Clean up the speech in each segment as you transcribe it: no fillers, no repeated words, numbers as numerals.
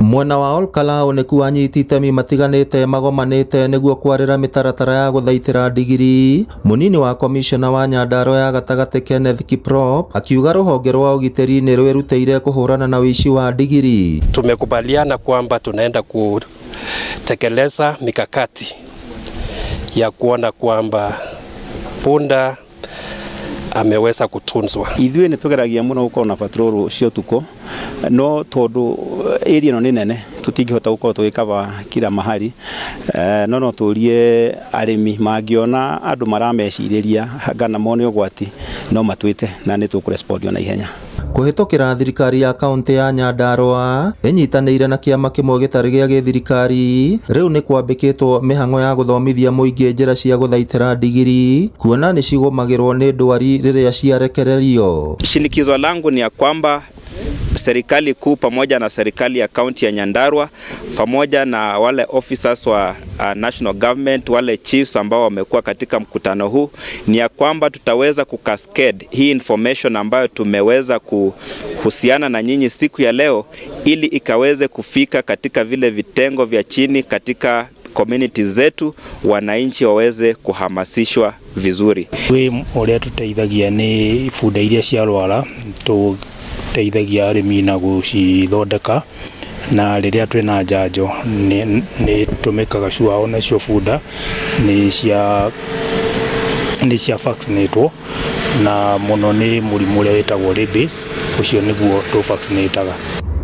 Mwena wa Olkalau nĩkuo anyiti itemi matiganĩte magomanĩte nĩguo kwarĩra mĩtaratara ya gũthaitĩra ndigiri. Mũnini wa komishona wa Nyandarua ya gatagatĩ Kenneth Kiprop akiuga rũhonge rwa ũgitĩri nĩ rwĩrutĩire kũhũrana na ũici wa ndigiri. Tumekubaliana kwamba tunaenda kutekeleza mikakati ya kuona kwamba punda ameweza kutunzwa. Ithuĩ nĩ tũgeragia mũno gũkorwo na patrol cia ũtukũ, no tondũ area ĩno nĩ nene, tũtingĩhota gũkorwo tũgĩkaba kila mahali. No tũrie arĩmi mangĩona andũ maramecirĩria kana mone ũgwati, no matwĩte na nĩ tũkũrespond na ihenya. Kũhĩtũkĩra thirikari ya kaunti ya Nyandarua ĩnyitanĩire na kĩama kĩmwe gĩtarĩ gĩa gĩthirikari, rĩu nĩ kwambĩkĩtwo mĩhang'o ya gũthomithia mũingĩ njĩra cia gũthaitĩra ndigiri, kuona nĩ cigũmagĩrwo nĩ ndwari rĩrĩa ciarekererio. Shinikizo langu ni ya kwamba serikali kuu pamoja na serikali ya kaunti ya Nyandarua pamoja na wale officers wa national government, wale chiefs ambao wamekuwa katika mkutano huu, ni ya kwamba tutaweza kucascade hii information ambayo tumeweza kuhusiana na nyinyi siku ya leo, ili ikaweze kufika katika vile vitengo vya chini katika community zetu, wananchi waweze kuhamasishwa vizuri. Wĩ ũrĩa tũteithagia nĩ bunda iria ciarwara, tũteithagia arĩmi na gũcithondeka, na rĩrĩa twĩna njanjo nĩ tũmĩkaga sure onacio bunda nĩ cia vaccinatwo, na mũno nĩ mũrimũ ũrĩa wĩtagwo rabies, ũcio nĩguo tũ vaccinataga.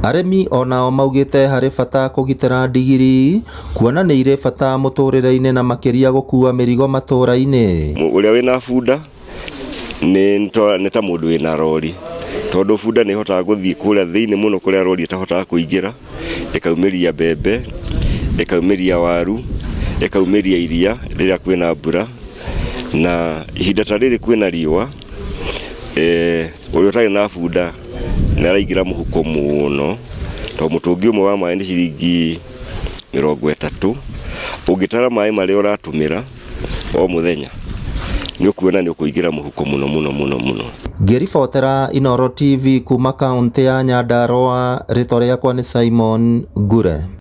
Arĩmi onao maugĩte harĩ bata kũgitĩra ndigiri, kuona nĩ irĩ bata mũtũrĩre-inĩ na makĩria gũkua mĩrigo matũra-inĩ. Ũrĩa wĩna bunda nĩ ta mũndũ wĩna rori, tondũ bunda nĩ ĩhotaga gũthiĩ kũrĩa thĩinĩ mũno kũrĩa rori ĩtahotaga kũingĩra, ĩkaumĩria mbembe, ĩkaumĩria waru, ĩkaumĩria iria rĩrĩa kwĩna mbura. Na ihinda ta rĩrĩ kwĩna riũa, ũrĩa ũtarĩ na bunda nĩ araingĩra mũhuko mũno, tondũ mũtũngi ũmwe wa maĩ nĩ ciringi 30. Ũngĩtara maĩ marĩa ũratũmĩra o mũthenya, nĩ ũkuona nĩ ũkũingĩra mũhuko mũno mũno mũno mũno. Ngĩribotera Inooro TV kuma kaunti ya Nyandarua, rĩtwa rĩakwa nĩ Simon Ngure.